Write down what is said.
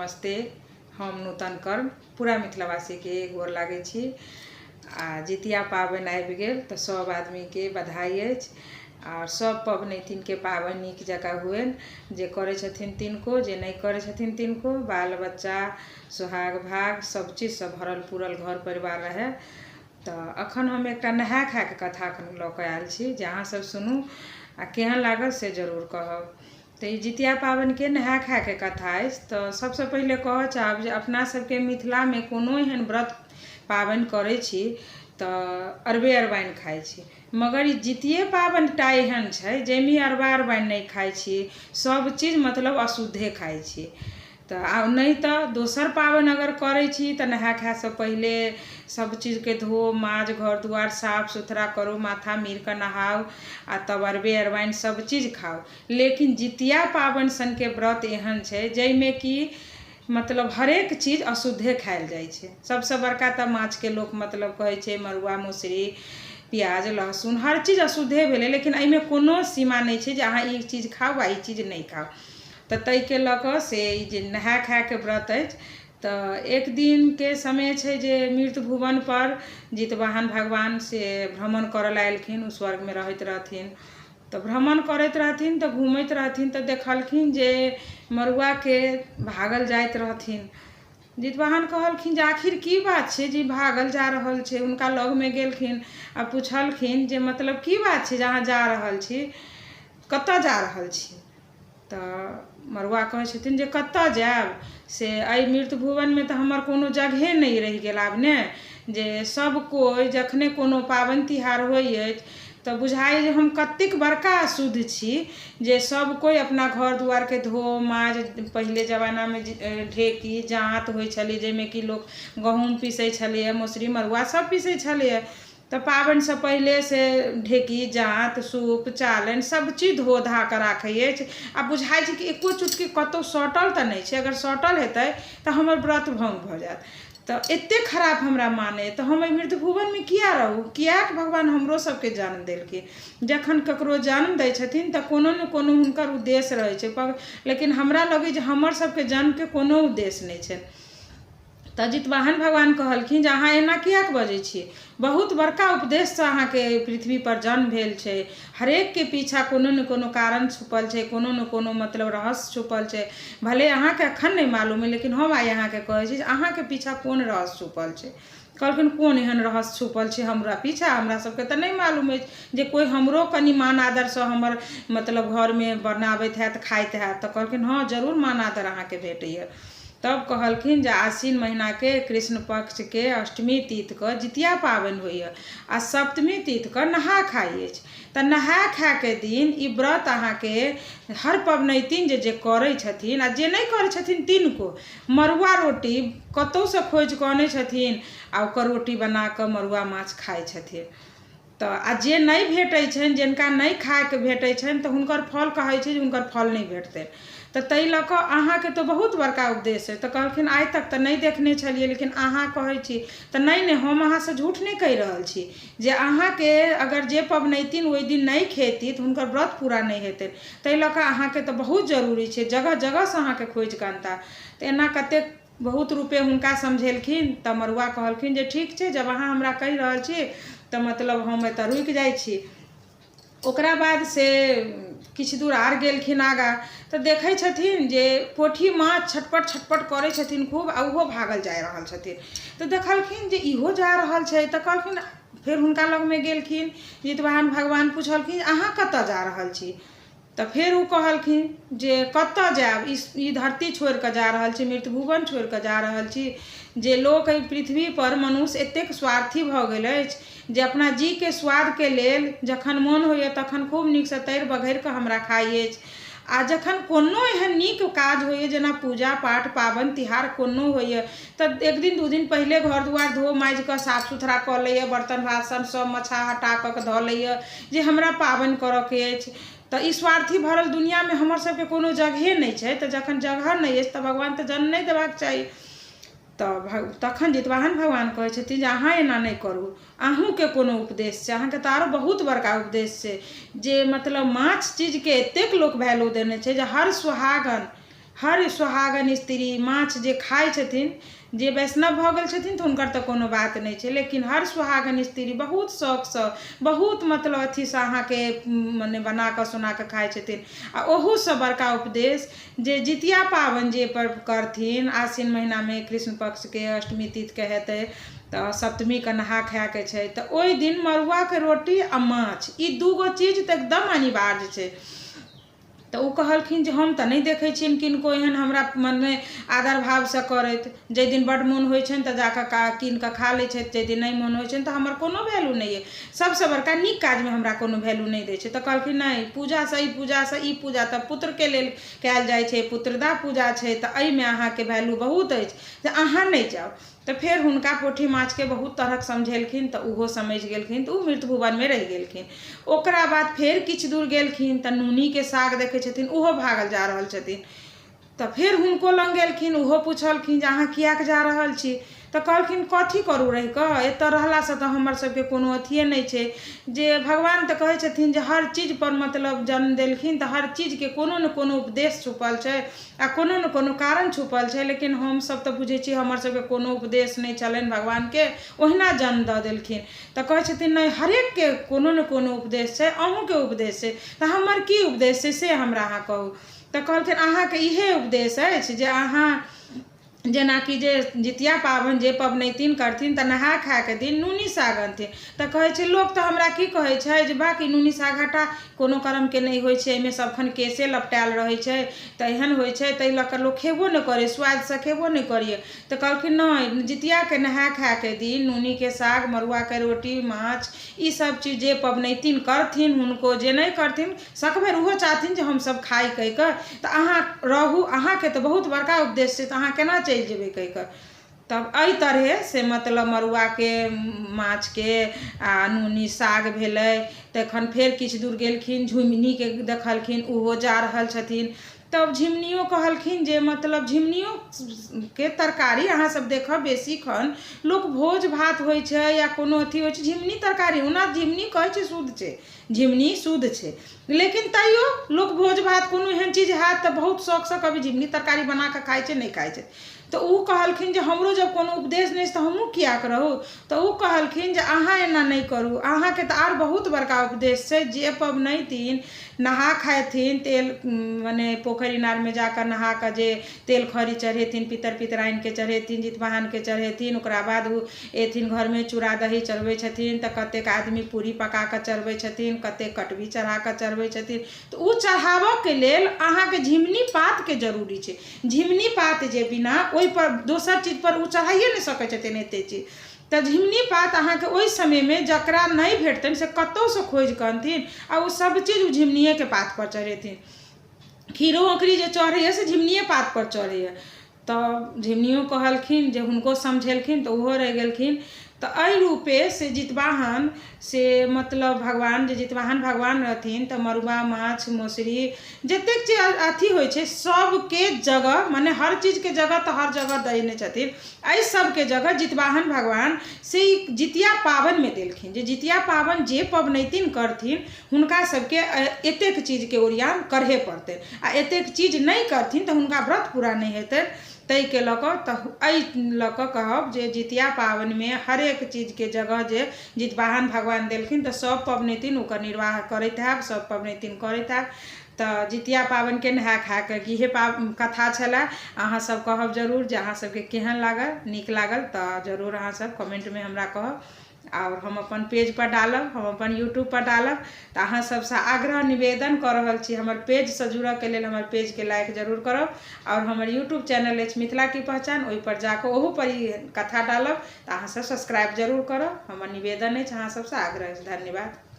नमस्ते। हम नूतन कर्म पूरा मिथिलावासीके गोर लागै छी। आ जितिया पाबनि आबि गेल तऽ सभ आदमीके बधाई अछि। आओर सभ पबनैतिनके पाबनि नीक जकाँ हुअनि, जे करै छथिन तिनको, जे नहि करै छथिन तिनको बाल बच्चा सोहाग भाग सभ चीजसँ भरल पूरल घर परिवार रहए। तऽ एखन हम एकटा नहाय खायके कथा एखन लऽ कऽ आयल छी जे अहाँसभ सुनू आ केहन लागल से जरूर कहब। तऽ ई जितिया पाबनिके नहाय खायके कथा अछि। तऽ सभसँ पहिले कहऽ चाहब जे अपना सभके मिथिलामे कोनो एहन व्रत पाबनि करै छी तऽ अरबे अरबाइन खाइ छी, मगर ई जितिये पाबनि टा एहन छै जाहिमे अरबा अरबाइन नहि खाइ छी, सभ चीज मतलब अशुद्धे खाइ छी। तऽ आब नहि तऽ दोसर पाबनि अगर करै छी तऽ नहाय खायसँ पहिले सभ चीजके धो माँज, घर दुआरि साफ सुथरा करू, माथा मीर कऽ नहाउ आ तब अरबे अरबाइन सभ चीज खाउ। लेकिन जितिया पाबनि सनके व्रत एहन छै जाहिमे कि मतलब हरेक चीज अशुद्धे खायल जाइ छै। सभसँ बड़का तऽ माछके लोक मतलब कहै छै मड़ुआ मसुरी प्याज लहसुन हर चीज अशुद्धे भेलै, लेकिन एहिमे कोनो सीमा नहि छै जे अहाँ ई चीज खाउ आ ई चीज नहि खाउ। तऽ ताहिके लऽ कऽ से ई जे नहाय खायके व्रत अछि। तऽ एक दिनके समय छै जे मृत भुवनपर जितवाहन भगवान से भ्रमण करऽ लए एलखिन। ओ स्वर्गमे रहैत रहथिन, तऽ भ्रमण करैत रहथिन तऽ घूमैत रहथिन तऽ देखलखिन जे मड़ुआके भागल जाइत रहथिन। जितवाहन कहलखिन जे आखिर की बात छै जे भागल जा रहल छै। हुनका लगमे गेलखिन आ पुछलखिन जे मतलब की बात छै जे अहाँ जा रहल छी, कतऽ जा रहल छी? तऽ मड़ुआ कहै छथिन जे कतऽ जायब, से एहि मृत भुवनमे तऽ हमर कोनो जगहे नहि रहि गेल आब ने, जे सभ कोइ जखने कोनो पाबनि तिहार होइ अछि तऽ बुझाइ जे हम कतेक बड़का अशुद्ध छी जे सभ कोइ अपना घर दुआरके धो माँज। पहिले जमानामे ढेकी जाँत होइ छलै जाहिमे कि लोक गहूँम पीसै छलैए, मसुरी मड़ुआ सभ पीसै छलैए। तऽ पाबनिसँ पहिले से ढेकी जाँत सूप चालनि सभ चीज धो धा कऽ राखै अछि आ बुझाइ छै कि एको चुटकी कतहु सटल तऽ नहि छै, अगर सटल हेतै तऽ हमर व्रत भङ्ग भऽ जायत। तऽ एतेक खराब हमरा मानै तऽ हम एहि मृतभुवनमे किया रहू, किएक भगवान हमरो सबके जन्म देलखिन? जखन ककरो जन्म दै छथिन तऽ कोनो ने कोनो हुनकर उद्देश्य रहै छै, लेकिन हमरा लगै जे हमर सबके जन्मके कोनो उद्देश्य नहि छै। तऽ जितवाहन भगवान कहलखिन जे अहाँ एना किएक बजै छी, बहुत बड़का उपदेशसँ अहाँके एहि पृथ्वीपर जन्म भेल छै, हरेकके पीछा कोनो ने कोनो कारण छुपल छै, कोनो ने कोनो मतलब रहस्य छुपल छै। भले अहाँके एखन नहि मालूम अइ, लेकिन हम आइ अहाँके कहै छी जे अहाँके पीछा कोन रहस्य छुपल छै। कहलखिन कोन एहन रहस्य छुपल छै हमरा पीछा, हमरा सबके तऽ नहि मालूम अछि जे कोइ हमरो कनि मान आदरसँ हमर मतलब घरमे बनाबैत हैत, खाइत हैत। तऽ कहलखिन हँ जरूर मान आदर अहाँके भेटैए। तब कहलखिन जे आश्विन महिनाके कृष्ण पक्षके अष्टमी तिथिके जितिया पाबनि होइए आ सप्तमी तिथिके नहा खाइ अछि। तऽ नहाय खायके दिन ई व्रत अहाँके हर पबनैतिन जे जे करै छथिन आ जे नहि करै छथिन तिनको मड़ुआ रोटी कतहुसँ खोजि कऽ अनै छथिन आ ओकर रोटी बना कऽ मड़ुआ माछ खाइ छथिन। तऽ आ जे नहि भेटै छनि, जिनका नहि खायके भेटै छनि, तऽ हुनकर फल कहै छै जे हुनकर फल नहि भेटतनि। तऽ ताहि लऽ कऽ अहाँके तऽ बहुत बड़का उपदेश अछि। तऽ कहलखिन आइ तक तऽ नहि देखने छलियै, लेकिन अहाँ कहै छी तऽ नहि नहि हम अहाँसँ झूठ नहि कहि रहल छी जे अहाँके अगर जे पबनैतिन ओहि दिन नहि खेती तऽ हुनकर व्रत पूरा नहि हेतनि। ताहि लऽ कऽ अहाँके तऽ बहुत जरूरी छै, जगह जगहसँ अहाँके खोजि कऽ अनता। तऽ एना कतेक बहुत रूपे हुनका समझेलखिन। तऽ मड़ुआ कहलखिन जे ठीक छै, जब अहाँ हमरा कहि रहल छी तऽ मतलब हम एतऽ रुकि जाइ छी। ओकरा बाद से किछु दूर आर गेलखिन आगाँ तऽ देखै छथिन जे पोठी माछ छटपट छटपट करै छथिन खूब आ ओहो भागल जा रहल छथिन। तऽ देखलखिन जे इहो जा रहल छै। तऽ कहलखिन, फेर हुनका लगमे गेलखिन जितवाहन भगवान, पुछलखिन अहाँ कतऽ जा रहल छी? तऽ फेर ओ कहलखिन जे कतऽ जायब, ई धरती छोड़ि कऽ जा रहल छी, मृतभुवन छोड़ि कऽ जा रहल छी। जे लोक एहि पृथ्वीपर मनुष्य एतेक स्वार्थी भऽ गेल अछि जे अपना जीके स्वादके लेल जखन मोन होइए तखन खूब नीकसँ तरि बघारि कऽ हमरा खाइ अछि, आ जखन कोनो एहन नीक काज होइए जेना पूजा पाठ पाबनि तिहार कोनो होइए तऽ एक दिन दू दिन पहिले घर दुआरि धो माँजि कऽ साफ सुथरा कऽ लैए, बर्तन बासन सभ मछाह हटा कऽ धऽ लैए जे हमरा पाबनि करयके अछि। तऽ ई स्वार्थी भरल दुनिआँमे हमर सभके कोनो जगहे नहि छै। तऽ जखन जगह नहि अछि तऽ भगवान तऽ जन्म नहि देबाक चाही। तऽ तखन जितवाहन भगवान कहै छथिन जे अहाँ एना नहि करू, अहूँके कोनो उपदेश छै, अहाँके तऽ आरो बहुत बड़का उपदेश छै जे मतलब माछ चीजके एतेक लोक वैल्यू देने छै जे हर सुहागन हर सोहागन स्त्री माछ जे खाइ छथिन, जे वैष्णव भऽ गेल छथिन तऽ हुनकर तऽ कोनो बात नहि छै, लेकिन हर सोहागन स्त्री बहुत शौकसँ, बहुत मतलब अथीसँ अहाँके मने बनाकऽ सोनाकऽ खाइ छथिन। आ ओहूसँ बड़का उपदेश जे जितिया पाबनि जे पर्व करथिन, आसिन महिनामे कृष्ण पक्षके अष्टमी तिथिके हेतै तऽ सप्तमीके नहा खायके छै, तऽ ओहि दिन मड़ुआके रोटी आ माछ ई दूगो चीज तऽ एकदम अनिवार्य छै। तऽ ओ कहलखिन जे हम तऽ नहि देखै छियनि किनको एहन हमरा मने आदर भावसँ करैत। जाहि दिन बड्ड मोन होइ छनि तऽ जाकऽ कीन कऽ खा लै छथि, जाहि दिन नहि मोन होइ छनि तऽ हमर कोनो वैल्यू नहि अइ, सभसँ बड़का नीक काजमे हमरा कोनो वैल्यू नहि दै छै। तऽ कहलखिन नहि, पूजासँ ई पूजासँ ई पूजा तऽ पुत्रके लेल कयल जाइ छै, पुत्रदा पूजा छै, तऽ एहिमे अहाँके वैल्यू बहुत अछि, जे अहाँ नहि जाउ। तऽ फेर हुनका पोठी माछके बहुत तरहक समझेलखिन तऽ ओहो समझि गेलखिन, तऽ ओ मृत भुवनमे रहि गेलखिन। ओकरा बाद फेर किछु दूर गेलखिन तऽ नूनीके साग देखै छथिन, ओहो भागल जा रहल छथिन। तऽ फेर हुनको लग गेलखिन, ओहो पुछलखिन जे अहाँ किएक जा रहल छी? तऽ कहलखिन कथी करू रहि कऽ, एतऽ रहलासँ तऽ हमर सबके कोनो अथिये नहि छै। जे भगवान तऽ कहै छथिन जे हर चीजपर मतलब जन्म देलखिन तऽ हर चीजके कोनो ने कोनो उपदेश छुपल छै आ कोनो ने कोनो कारण छुपल छै, लेकिन हमसभ तऽ बुझै छी हमर सबके कोनो उपदेश नहि छलनि भगवानके, ओहिना जन्म दऽ देलखिन। तऽ कहै छथिन नहि, हरेकके कोनो ने कोनो उपदेश छै, अहूँके उपदेश छै। तऽ हमर की उपदेश छै से हमरा अहाँ कहू। तऽ कहलखिन अहाँके इहे उपदेश अछि जे अहाँ जेनाकि जे जितिया पाबनि जे पबनैतिन करथिन तऽ नहा खाके दिन नूनी साग अनथिन। तऽ कहै छै लोक तऽ हमरा की कहै छै जे बाँकी नूनी साग हटा कोनो कर्मके नहि होइ छै, एहिमे सबखन केसे लपटायल रहै छै, तऽ एहन होइ छै, ताहि लऽ कऽ लोक खेबो नहि करै, स्वादसँ खेबो नहि करैए। तऽ कहलखिन नहि, जितियाके नहा खाके दिन नूनीके साग, मड़ुआके रोटी, माछ, ई सब चीज जे पबनैतिन करथिन हुनको, जे नहि करथिन सकभरि ओहो चाहथिन जे हमसभ खाइ कहि कऽ, तऽ अहाँ रहू, अहाँके तऽ बहुत बड़का उपदेश छै, तऽ अहाँ केना चलि जेबै कहि कऽ। तब एहि तरहे से मतलब मड़ुआके माछके आ नूनी साग भेलै। तखन फेर किछु दूर गेलखिन, झुमनीके देखलखिन, ओहो जा रहल छथिन। तब झिमनियो कहलखिन जे मतलब झिमनियोके तरकारी अहाँ सब देखब बेसी खन लोक भोज भात होइ छै या कोनो अथी होइ छै, झिमनी तरकारी, ओना झिमनी कहै छै शुद्ध छै, झिमनी शुद्ध छै, लेकिन तैयो लोक भोज भात कोनो एहन चीज हैत तऽ बहुत शौकसँ कभी झिमनी तरकारी बना कऽ खाइ छै, नहि खाइ छै। तऽ ओ कहलखिन जे हमरो जब कोनो उपदेश नहि अछि तऽ हमहूँ किएक रहू। तऽ ओ कहलखिन जे अहाँ एना नहि करू, अहाँके तऽ आर बहुत बड़का उपदेश छै। जे पबनैतिन नहा खाथिन, तेल मने पोखरि इनारमे जाकऽ नहा कऽ जे तेल खरी चढ़ेथिन, पितर पितराइनके चढ़ेथिन, जितवाहनके चढ़ेथिन, ओकरा बाद ओ एथिन घरमे चूड़ा दही चढ़बै छथिन, तऽ कतेक आदमी पूरी पका कऽ चढ़बै छथिन, कतेक कटबी चढ़ा कऽ चढ़बै छथिन। तऽ ओ चढ़ाबऽके लेल अहाँके झिमनी पातके जरूरी छै। झिमनी पात जे बिना ओहिपर दोसर चीजपर ओ चढ़ाइए नहि सकै छथिन एते चीज। तऽ झिमनी पात अहाँके ओहि समयमे जकरा नहि भेटतनि से कतहुसँ खोजि कऽ अनथिन आ ओ सब चीज ओ झिमनिएके पातपर चढ़ेथिन। खीरो औंकरी जे चढ़ैए से झिमनिए पातपर चढ़ैए। तऽ झिमनियो कहलखिन जे हुनको समझेलखिन तऽ ओहो रहि गेलखिन। तऽ एहि रूपे से जितवाहन से मतलब भगवान जे जितवाहन भगवान रहथिन तऽ मड़ुआ माछ मसुरी जतेक चीज अथी होइ छै सबके जगह मने हर चीजके जगह तऽ हर जगह देने छथिन। एहि सबके जगह जितवाहन भगवान से जितिया पाबनिमे देलखिन जे जितिया पाबनि जे पबनैतिन करथिन हुनका सबके एतेक चीजके ओरियान करहे पड़तनि आ एतेक चीज नहि करथिन तऽ हुनका व्रत पूरा नहि हेतनि। ताहिके लऽ कऽ तऽ एहि लऽ कऽ कहब जे जितिया पाबनिमे हरेक चीजके जगह जे जितवाहन भगवान देलखिन तऽ सब पबनैतिन ओकर निर्वाह करैत हैब, सब पबनैतिन करैत हैब। तऽ जितिया पाबनिके नहाय खायके इहे कथा छलै। अहाँ सब कहब जरूर जे अहाँ सबके केहन लागल, नीक लागल तऽ जरूर अहाँ सब कमेंटमे हमरा कहब आओर हम अपन पेजपर डालब, हम अपन यूट्यूबपर डालब। तऽ अहाँ सबसँ आग्रह निवेदन कऽ रहल छी हमर पेजसँ जुड़ऽके लेल हमर पेजके लाइक जरूर करब आओर हमर यूट्यूब चैनल अछि मिथिला की पहचान, ओहिपर जाकऽ ओहूपर ई कथा डालब तऽ अहाँ सब सब्सक्राइब जरूर करब। हमर निवेदन अछि, अहाँ सबसँ आग्रह अछि। धन्यवाद।